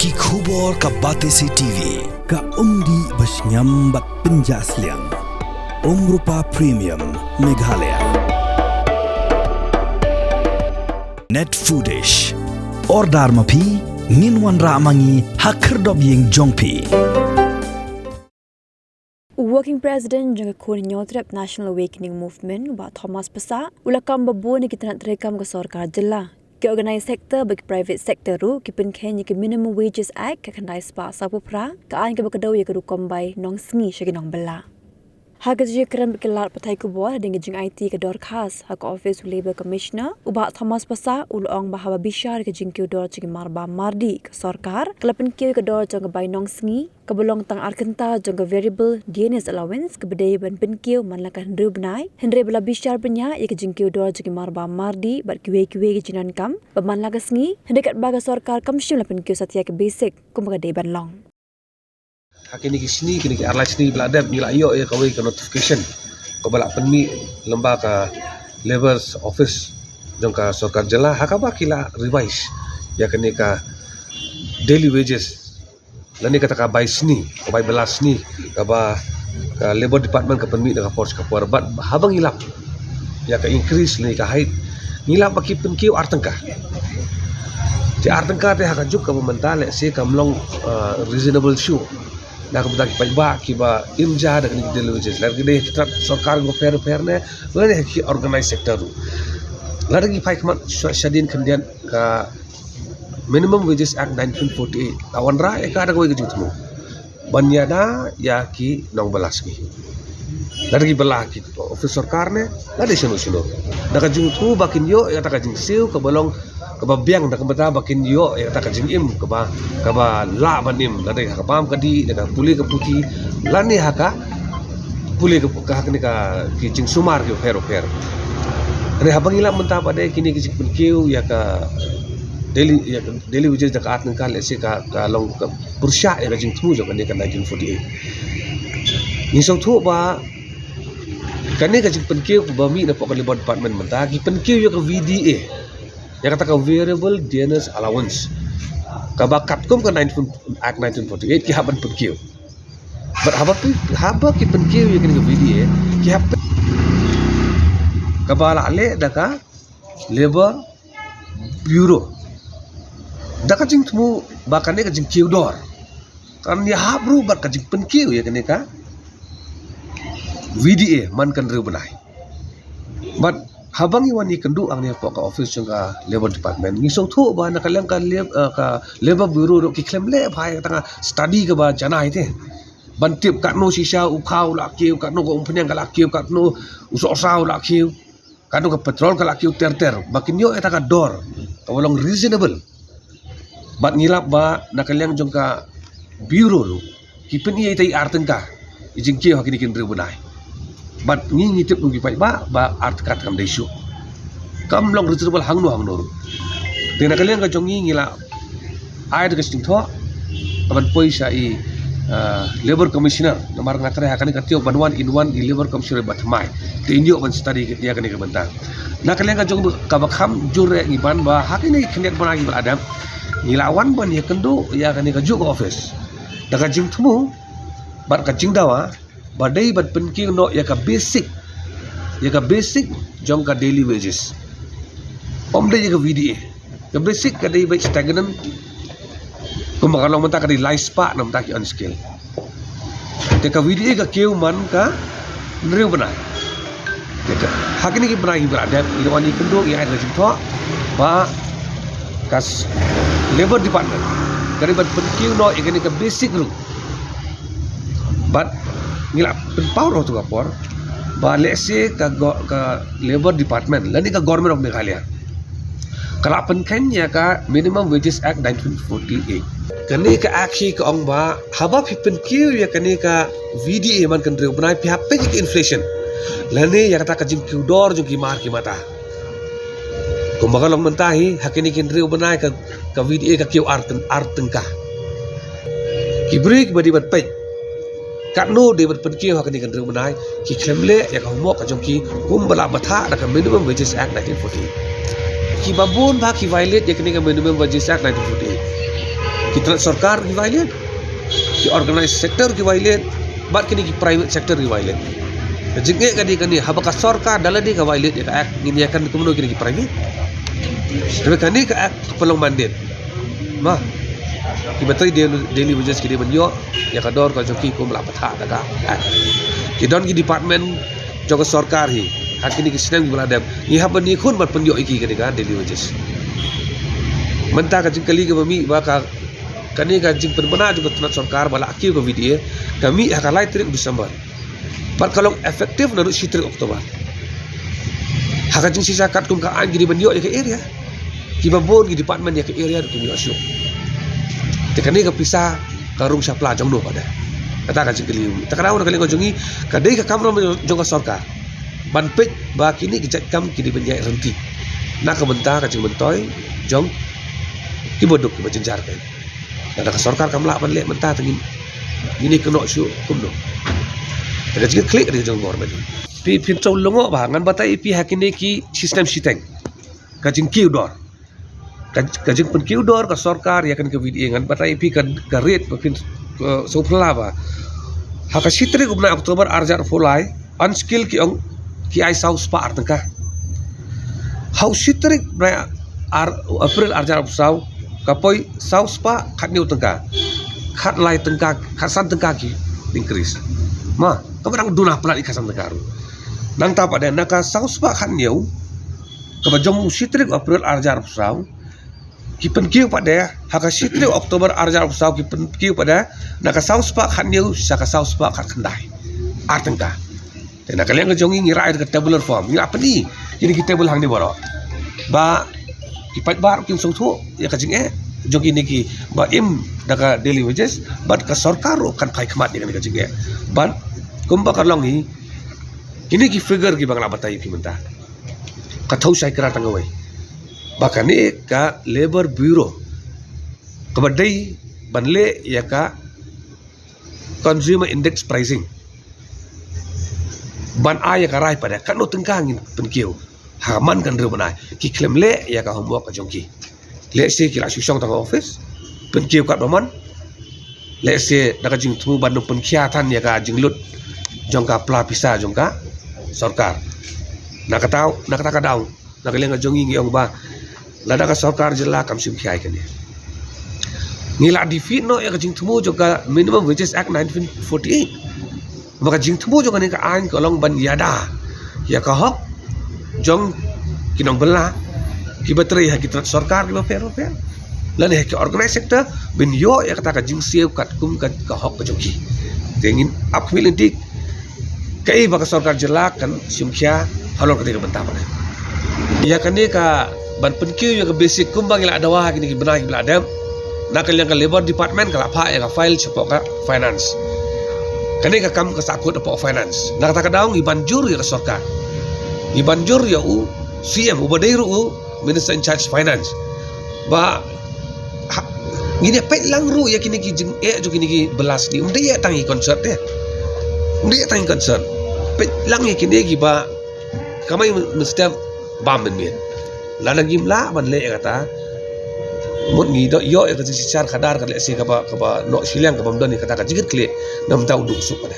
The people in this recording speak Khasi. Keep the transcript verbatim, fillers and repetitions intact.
Ki khubor ka Batesi T V, ka umdih ba shngiam bad pynjah sliang. Umrupa Premium, Meghalaya. Net Foodish. Order ma phi, ngin wanrah ma ngi ha khyrdop ïing jong phi. U Working President jong ka Khun Hynñiewtrep National Awakening Movement, u Bah Thomas Passah, u la kam ba bun ïa ki tnat treikam ka sorkar jylla, ki organised sector bad ki private sector ruh ki pynkheiñ ïa ki Minimum Wages Act ka khyndai spah sawphew phra, ka aiñ kaba kdew ïa ka rukom bai nongsngi sha ki nongbylla. Ha ka jingïakren bad ki lad pathai khubor hadien ka jingaiti ka dorkhas ha ka ophis u Labour Commissioner, u Bah Thomas Passah u la ong ba haba bishar ïa ka jingkiew dor jong ki marbam mardih, ka sorkar ka la pynkiew ïa ka dor jong ka bai nongsngi, kaba long tang ar kynta jong ka variable dearness allowance kaba dei ban pynkiew man la ka hynriew bnai, hynrei ba la bishar bniah ïa ka jingkiew dor jong ki marbam mardih bad kiwei kiwei ki jingdonkam ba man la ka sngi, hynrei katba ka sorkar kam shym la pynkiew satia ka basic kumba ka dei ban long. Ha kine ki sngi, kine ki ar lai sngi ba la dep, ngi la ïoh ïa kawei ka notification kaba la pynmih lyngba ka Labour Office jong ka sorkar jylla, ha kaba ki la revise ïa kane ka daily wages, lane kata ka bai sngi, ka bai bylla sngi, kaba ka Labour Department ka pynmih na ka por sha ka por. Bad haba ngi lap ïa ka increase lane ka hike, ngi lap ba ki pynkiew ar tyngka. Te ar tyngka te ha ka juk kaba mynta, lehse kam long, uh, reasonable shuh na ka bynta ki paidbah kiba im ja da kine ki daily wages, lada ki dei ki tnat sorkar kiba pher pher ne lane ki organised sector ruh. Lada ngi phai khmat sha-, shadien khyndiat, ka Minimum Wages Act nineteen forty-eight ka wanrah ïa ka da kawei ka jingthmu ban ïada ïa ki nongbylla sngi. Lada ki bylla ha ki ophis sorkar ne lada shano shano, da ka jingthmu ba kin ïoh ïa kata ka jingsiew kaba long kaba biang, da ka bynta ba kin ïoh ïa kata ka jingim kaba, kaba lah ban im, lada ha ka bam ka dih, da ka pule ka puthi, lane ha ka pule ka, ka, ha kane ka, ki jingsumar ki pher pher. Hynrei haba ngi lap mynta pat de, kine ki jingpynkiew ïa ka daily, ïa ka daily wages da ka ar tyngka, lehse ka, ka long ka pyrshah ïa ka jingthmu jong kane ka nineteen forty-eight. Ngi sngewthuh ba kane ka jingpynkiew ba mih na pok ka Labour Department mynta, ki pynkiew ïa ka V D A, ïa kata ka Variable Dearness Allowance, kaba katkum ka nineteen, Act nineteen forty-eight ki hap ban pynkiew. Bad haba pyn-, haba ki pynkiew ïa kane ka V D A, ki hap pyn-, kaba la leh da ka Labour Bureau, da ka jingthmu ba kane ka jingkiew dor kan ïahap ruh bad ka jingpynkiew ïa kane ka V D A man ka hynriew bnai. Bad haba ngi wan ïakynduh hangne hapoh ka office jong ka Labour Department, ngi sngewthuh ba na ka liang ka lab-, eh, ka Labour Bureau ruh ki khlem leh bha ïa kata ka study kaba janai te ban tip katno shisha u khaw u la kiew, katno ka umphniang ka la kiew, katno u sohsa u la kiew, katno ka petrol ka la kiew ter ter, ba kin ïoh ïa kata ka dor kaba long reasonable. Bad ngi lap ba na ka liang jong ka Bureau ruh ki pyni ïa ita i ar tyngka i jingkiew ha kine ki hynriew bnai. Bad ngi, ngi tip kum ki paidbah ba ar tyngka te kam dei shuh, kam long reasonable hangno hangno ruh. Te na ka liang ka jong ngi, ngi la ai da ka jingthoh ka ban poi sha i, ah, Labour Commissioner, namar nga tharai ha kane ka taïew ban wan in wan i Labour Commissioner ba thymmai, te in ïoh ban study ïa kane ka bynta. Na ka liang ka jong kaba kham jur eh ngi ban ba ha kine ki khyndiat bnai kiba la dep, ngi la wan ban ïakynduh ïa kane ka juh ka office da ka jingthmu bad ka jingdawa ba dei ban pynkiew noh ïa ka basic, ïa ka basic jong ka daily wages, ym dei ïa ka V D A. Ka basic ka dei beit stagnant, kumba ka long mynta ka dei lai spah na bynta ki unskilled. Te ka V D A ka kiew man ka hynriew bnai. Te ka, ha kine ki bnai kiba la dep, ngi la wan ïakynduh, ngi ai da ka jingthoh ba ka s-, Labour Department ka dei ban pynkiew noh ïa kane ka basic ruh. Bad ngi la pynpaw ruh ha kato ka por ba lehse ka go-, ka Labour Department lane ka Government of Meghalaya ka la pynkheiñ ïa ka Minimum Wages Act nineteen forty-eight. Kane ka act hi ka ong ba haba phi pynkiew ïa kane ka V D A man ka hynriew bnai, phi hap peit ïa ka inflation lane ïa kata ka jingkiew dor jong ki mar ki mata. Kumba ka long mynta hi, ha kine ki hynriew bnai ka, ka V D A ka kiew ar tyn-, ar tyngka. Ki briew kiba dei ban peit katno dei ban pynkiew ha kine ki hynriew bnai, ki khlem leh ïa ka homework ka jong ki kumba la bthah da ka Minimum Wages Act nineteen forty-eight. Kiba bun ba ki violate ïa kane ka Minimum Wages Act nineteen forty-eight. Ki tnat sorkar ki violate, ki organized sector ki violate, bad kine ki private sector ki violate. Ka jingeh ka dei kane, haba ka sorkar da lade ka violate ïa ka Act, ngin ïa kan kumno kine ki private. Te kane ka Act ka pynlong mandate. Ma, ki batai daily, daily wages ki dei ban ïoh ïa ka dor ka jong ki kum la pathah da ka Act. Ki don ki department jong ka sorkar hi, ha kine ki snem kiba la dep, ngi hap ban ïakhun ban pynïoh ïa ki kane ka daily wages. Mynta ka jingkylli kaba mih ba ka, kane ka jingpynbna jong ka tnat sorkar ba la kiew ka V D A, ka mih ha ka lai tarik December. Bad ka long effective naduh shi tarik October. Ha ka jingshisha katkum ka aiñ ki dei ban ïoh ïa ka arrear. Kiba bun ki department ïa ka arrear ruh kim ïoh shuh. Te kane ka pisa ka rung shapla jong no pat de? Kata ka jingkylli. Te ka daw na ka liang ka jong ngi, ka dei ka kamram jong ka sorkar ban peit ba kine ki jait kam ki dei ban ïaid ryntih na ka bynta ka jingmyntoi jong kiba duk kiba jynjar. Ka lada ka sorkar kam lah ban leh mynta, te ngin, ngin ïa kynnoh shuh kumno? Te ka jingkylli ka dei jong government. Phi, phin shu lyngngoh ba ngan batai ïa phi ha kine ki system shiteng. Ka jingkiew dor, ka, ka jingpynkiew dor ka sorkar ïa kane ka V D A, ngan batai ïa phi ka, ka rate ba phin, uh, shu phylla ba ha ka shi tarik u bnai October ar hajar arphew lai, unskilled ki ong ki ai saw spah ar tyngka. Ha u shi tarik bnai ar, April ar hajar arphew saw, ka poi saw spah khathynñiew tyngka. Khatlai tyngka, khatsan tyngka ki increase. Ma, kaba dang duna palat ïa khatsan tyngka ruh. Nangta pat de na ka saw spah khathynñiew, kaba jong u shi tarik April ar hajar arphew saw, ki pynkiew pat de ha ka shi tarik October ar hajar arphew saw, ki pynkiew pat de na ka saw spah khathynñiew sha ka saw spah khatkhyndai, ar tyngka. Te na ka liang ka jong ngi, ngi rai da ka tabular form, ngi la pyni kine ki table hangne baroh ba ki paidbah kin sngewthuh ïa ka jingeh jong kine kiba im da ka daily wages, bad ka sorkar ruh kan phai khmat ïa kane ka jingeh. Bad kumba ka long hi, kine ki figure kiba nga la batai ïa phi mynta, ka thew shai kra tang kawei, ba kane ka Labour Bureau kaba dei ban leh ïa ka consumer index pricing, ban ai ïa ka rai pat de katno tyngka ngin pynkiew. Ha man kan riew ban ai, ki khlem leh ïa ka homework ka jong ki. Lehse ki la shu shong tang ha office, pynkiew katba mon. Lehse da ka jingthmu ban ym pynkhia than ïa ka jinglut jong ka pla pisa jong ka sorkar. Na kata, na kata ka daw, na ka liang ka jong ngi, ngi ong ba lada ka sorkar jylla kam shim khia ïa kane, ngi la defeat noh ïa ka jingthmu jong ka Minimum Wages Act nineteen forty-eight. Ba ka jingthmu jong kane ka aiñ ka long ban ïada ïa ka hok jong ki nongbylla kiba trei ha ki tnat sorkar kiba pher bapher, lane ha ki organized sector, ban ïoh ïa kata ka jingsiew katkum ka, ka hok ka jong ki. Te ngin ap khmih lynti kaei ba ka sorkar jylla kan shim khia halor kane ka bynta pat de. Ïa kane ka ban pynkiew ïa ka basic kumba ngi la dawa ha kine ki bnai kiba la dep, na ka liang ka Labour Department ka la phah ïa ka file shapoh ka Finance. Kane ka kam ka sah kut hapoh Finance. Na kata ka daw ngi ban jur ïa ka sorkar, ngi ban jur ïa u C M uba dei ruh u Minister in charge Finance, ba ha, ngin ïa peit lang ruh ïa kine ki jingeh jong kine ki bylla sni. Um dei ïa tang ïa concern te, um dei ïa tang ïa concern. Peit lang ïa kine kiba kamai mynstep bam mynmiet. Lada ngim lah ban leh ïa kata, mut ngi doh ïoh ïa ka jingshisha khadar ka, lehse kaba, kaba noh shiliang kaba ym don ïa kata ka jingkitkhlieh, namar u duk suk pat de.